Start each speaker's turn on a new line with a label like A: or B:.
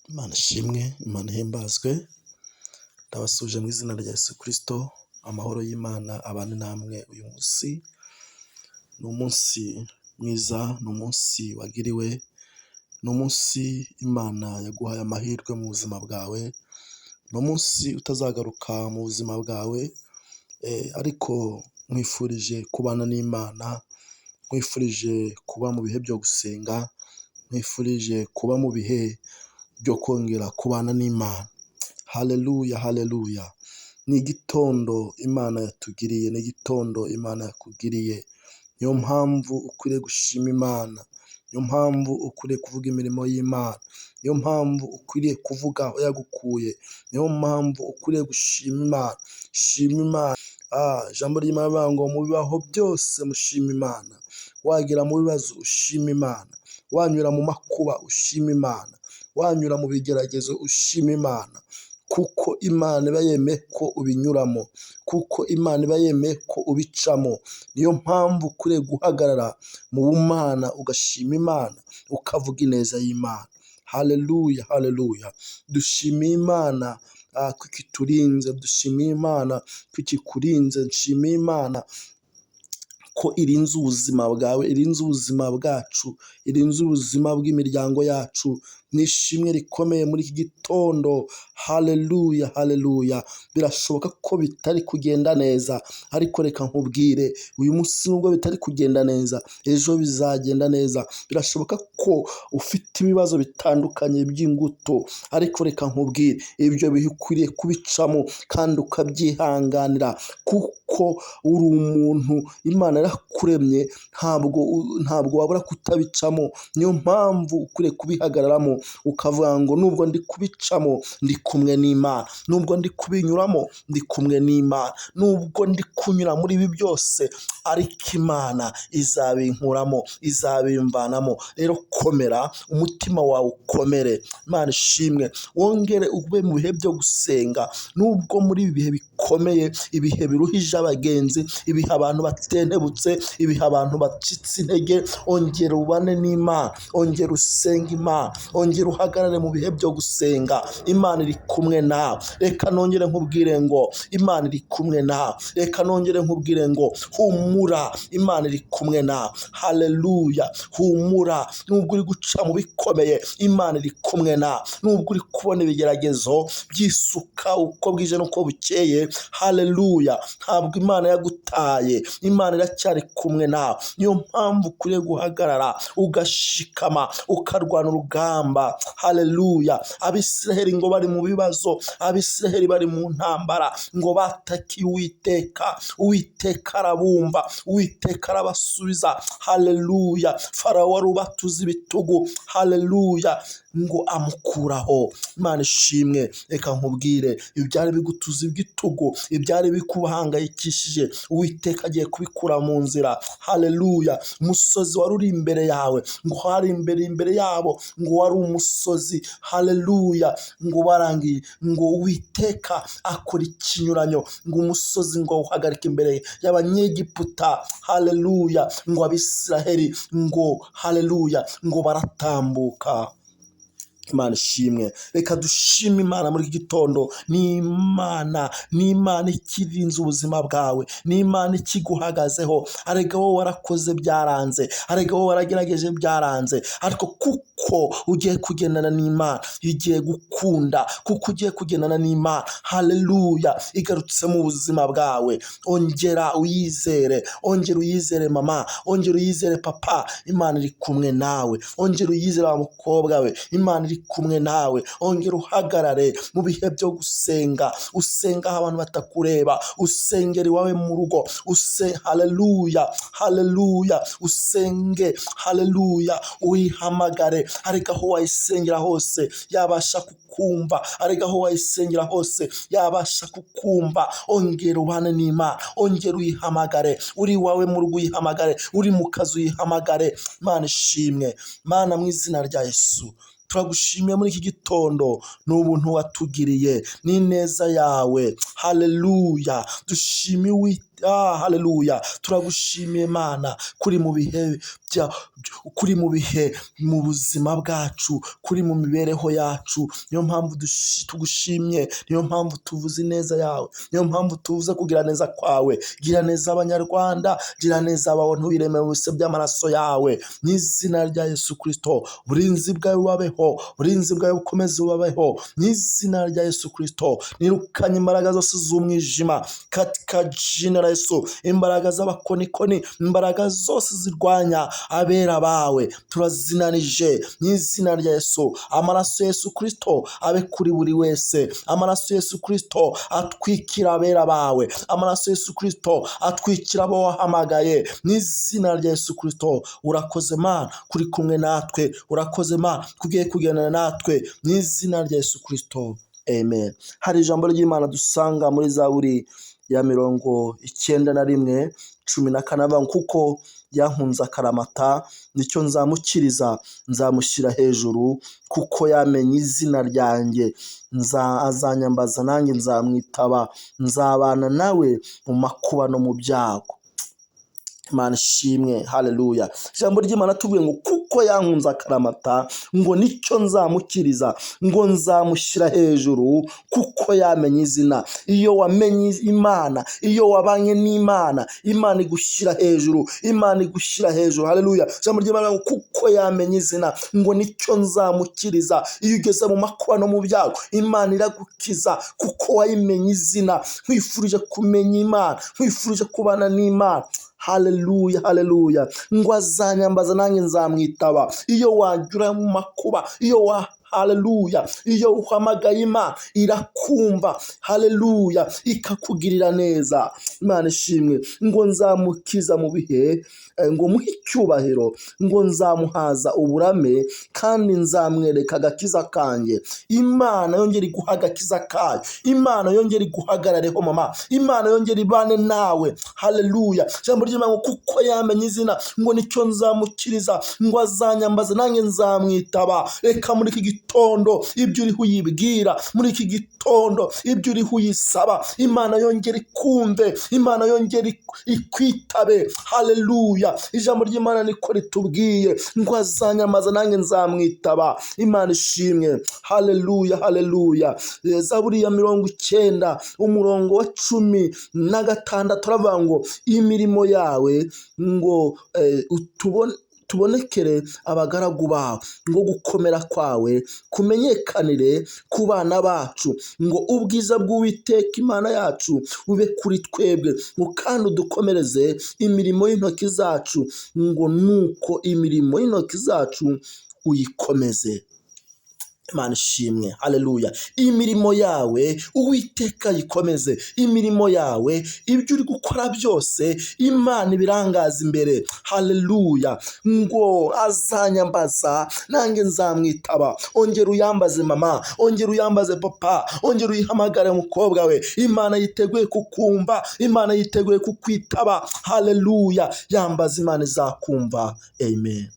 A: Imana ishimwe, Imana ihimbazwe, ndabasuhuje mu izina rya Yesu Kristo, amahoro y'Imana abane namwe uyu munsi, ni umunsi mwiza, ni umunsi wagiriwe, ni umunsi Imana yaguhaye amahirwe mu buzima bwawe, ni umunsi utazagaruka mu buzima bwawe, ariko nkwifurije kubana n'Imana, nkwifurije kuba mu bihe byo gusenga, nkwifurije kuba mu bihe byo kongera kubana n'Imana. Haleluya, haleluya. Ni igitondo Imana yatugiriye, ni igitondo Imana yakugiriye. Niyo mpamvu ukwiriye gushima Imana, niyo mpamvu ukwiriye kuvuga imirimo y'Imana, niyo mpamvu ukwiriye kuvuga aho yagukuye, niyo mpamvu ukwiriye gushima Imana. Shima Imana. Ijambo ry'Imana rivuga ngo mu bibaho byose mushima Imana. Wagera mu bibazo ushima Imana, wanyura mu makuba ushima Imana, wanyura mu bigeragezo ushima Imana, kuko Imana iba yemeye ko ubinyuramo, kuko Imana iba yemeye ko ubicamo. Niyo mpamvu ukwiriye guhagarara mu bumana ugashima Imana, ukavuga ineza y'Imana. Haleluya, haleluya. Dushimiye Imana ko iturinze, dushimiye Imana ko ikikurinze, nshimiye Imana ko irinze ubuzima bwawe, irinze ubuzima bwacu, irinze ubuzima bw'imiryango yacu. Ni ishimwe rikomeye muri iki gitondo. Haleluya, haleluya. Birashoboka ko bitari kugenda neza, ariko reka nkubwire, uyu munsi nubwo bitari kugenda neza, ejo bizagenda neza. Birashoboka ko ufite ibibazo bitandukanye by'ingutu, ariko reka nkubwire, ibyo bihe ukwiriye kubicamo kandi ukabyihanganira, kuko uri umuntu, Imana yarakuremye, ntabwo wabura kutabicamo. Niyo mpamvu ukwiriye kubihagararamo, ukavuga ngo nubwo ndi kubicamo ndi kumwe n'Imana, nubwo ndi kubinyuramo ndi kumwe n'Imana, nubwo ndi kunyura muri ibi byose ariko Imana izabinkuramo, izabimvanamo. Rero komera, umutima wawe ukomere. Imana ishimwe, wongere ube mu bihe byo gusenga, nubwo muri ibi bihe bikomeye, ibihe biruhije abagenzi, ibihe abantu batentebutse, ibihe abantu bacitse intege, ongera ubane n'Imana, ongera usenge Imana, ongera uhagarare mu bihe byo gusenga. Imana iri kumwe nawe. Reka nongere nkubwire ngo Imana iri kumwe nawe. Reka nongere nkubwire ngo humura, Imana iri kumwe nawe. Haleluya, humura, nubwo uri guca mu bikomeye, Imana iri kumwe nawe. Nubwo uri kubona ibigeragezo byisuka uko bwije n'uko bukeye, haleluya, ntabwo Imana yagutaye, Imana iracyari kumwe nawe. Niyo mpamvu ukwiriye guhagarara ugashikama, ukarwana urugamba. Haleluya. Abisiraheli ngo bari mu bibazo, Abisiraheli bari mu ntambara, ngo batakiye Uwiteka, Uwiteka arabumva, Uwiteka arabasubiza. Haleluya. Farawo wari ubatuze ibitugu, haleluya, ngo amukuraho. Imana ishimwe. Reka nkubwire, ibyari bigutuza ibitugu, ibyari bikuhangayikishije, Uwiteka agiye kubikura mu nzira. Haleluya. Umusozi wari uri imbere yawe, ngo hari imbere yabo, ngo wari umusozi. Haleluya. Ngo barangiye, ngo Uwiteka akora ikinyuranyo, ngo umusozi ngo awuhagarike imbere y'Abanyegiputa. Haleluya. Ngo Abisiraheli ngo haleluya, ngo baratambuka. Imana ishimwe. Reka dushime Imana muri iki gitondo. Ni Imana, ni Imana ikirinze ubuzima bwawe, ni Imana ikiguhagazeho. Arega wowe warakoze byaranze, arega wowe waragerageje byaranze, ariko kuko ugiye kugendana n'Imana, igiye gukunda, kuko ugiye kugendana n'Imana. Haleluya, igarutse mu buzima bwawe. Ongera uyizere, ongera uyizere mama, ongera uyizere papa, Imana iri kumwe nawe. Ongera uyizere wa mukobwa we, Imana iri kumwe nawe. Ongera uhagarare mu bihe byo gusenga, usenga aho abantu batakureba, usengera iwawe mu rugo, haleluya, haleluya, usenge, haleluya, uyihamagare. Ariko aho wayisengera hose yabasha kukumva, ariko aho wayisengera hose yabasha kukumva. Ongera ubane n'Imana, ongera uyihamagare, uri iwawe mu rugo uyihamagare, uri mu kazi uyihamagare. Imana ishimwe. Mana, mu izina rya Yesu, turagushimiye muri iki gitondo, ni ubuntu watugiriye, ni ineza yawe. Haleluya. Dushime Uwiteka. Haleluya, turagushimiye Mana kuri mu bihe bya kuri mu bihe mu buzima bwacu, kuri mu mibereho yacu. Niyo mpamvu tugushimye, niyo mpamvu tuvuze ineza yawe, niyo mpamvu tuvuze kugira neza kwawe. Gira neza Abanyarwanda, gira neza abantu wiremeye bose by'amaraso yawe, mu izina rya Yesu Kristo. Uburinzi bwawe bubabeho, uburinzi bwawe bukomeze bubabeho, mu izina rya Yesu Kristo. Nirukanye imbaraga zose z'umwijima katika jina la Yesu, imbaraga z'abakonikoni, imbaraga zose zirwanya abera bawe turazinanije mu izina rya Yesu. Amaraso ya Yesu Kristo abe kuri buri wese, amaraso ya Yesu Kristo atwikira abera bawe, amaraso ya Yesu Kristo atwikira abo wahamagaye mu izina rya Yesu Kristo. Urakoze Mana kuri kumwe natwe, urakoze Mana kugiye kugendana natwe mu izina rya Yesu Kristo, amen. Hari ijambo ry'Imana dusanga muri Zaburi ya 91:14, avuga ngo kuko yankunze akaramata, nicyo nzamukiriza, nzamushyira hejuru, kuko yamenye izina ryanjye. Azanyambaza nanjye nzamwitaba, nzabana nawe mu makuba no mu byago. Imana ishimwe, haleluya. Ijambo ry'Imana tubwiye ngo kuko yankunze akaramata, ngo nicyo nzamukiriza, ngo nzamushyira hejuru, kuko yamenye izina. Iyo wamenye Imana, iyo wabanye n'Imana, Imana igushyira hejuru, Imana igushyira hejuru, haleluya. Ijambo ry'Imana ngo kuko yamenye izina, ngo nicyo nzamukiriza. Iyo ugeze mu makuba no mu byago, Imana iragukiza kuko wayimenye izina. Nkwifurije kumenya Imana, nkwifurije kubana n'Imana. Haleluya, haleluya. Ngo azanyambaza nanjye nzamwitaba. Iyo wanyura mu makuba, iyo wa haleluya, iyo uhamagaye Imana irakumva, haleluya, ikakugirira neza. Imana ishimwe. Ngo nzamukiza mu bihe, ngo muhe icyubahiro, ngo nzamuhaza uburame, kandi nzamwereka agakiza kanjye. Imana yongere iguha agakiza kayo, Imana yongere iguhagarareho mama, Imana yongere ibane nawe, haleluya. Ijambo ry'Imana ngo kuko yamenye izina, ngo nicyo nzamukiriza, ngo azanyambaza nanjye nzamwitaba. Reka muri iki gitondo ibyo uriho uyibwira, muri iki gitondo ibyo uriho uyisaba, Imana yongere ikumve, Imana yongere ikwitabe, haleluya. Ijambo ry'Imana niko ritubwiye ngo azanyambaza nanjye nzamwitaba. Imana ishimwe, haleluya, haleluya. Zaburi ya 90 umurongo wa 16 aravuga ngo imirimo yawe ngo tubonekere abagaragu bawe, ngo gukomera kwawe kumenyekanire ku bana bacu, ngo ubwiza bw'Uwiteka Imana yacu bube kuri twebwe, ngo kandi udukomereze imirimo y'intoki zacu, ngo nuko imirimo y'intoki zacu uyikomeze. Imana ishimwe, haleluya. Imirimo yawe Uwiteka yikomeze, imirimo yawe, ibyo uri gukora byose, Imana ibirangaza imbere, haleluya. Ngo azanyambaza nanjye nzamwitaba. Ongera uyambaze mama, ongera uyambaze papa, ongera uyihamagare mukobwa we. Imana yiteguye kukumva, Imana yiteguye kukwitaba, haleluya. Yambaza Imana izakumva, amen.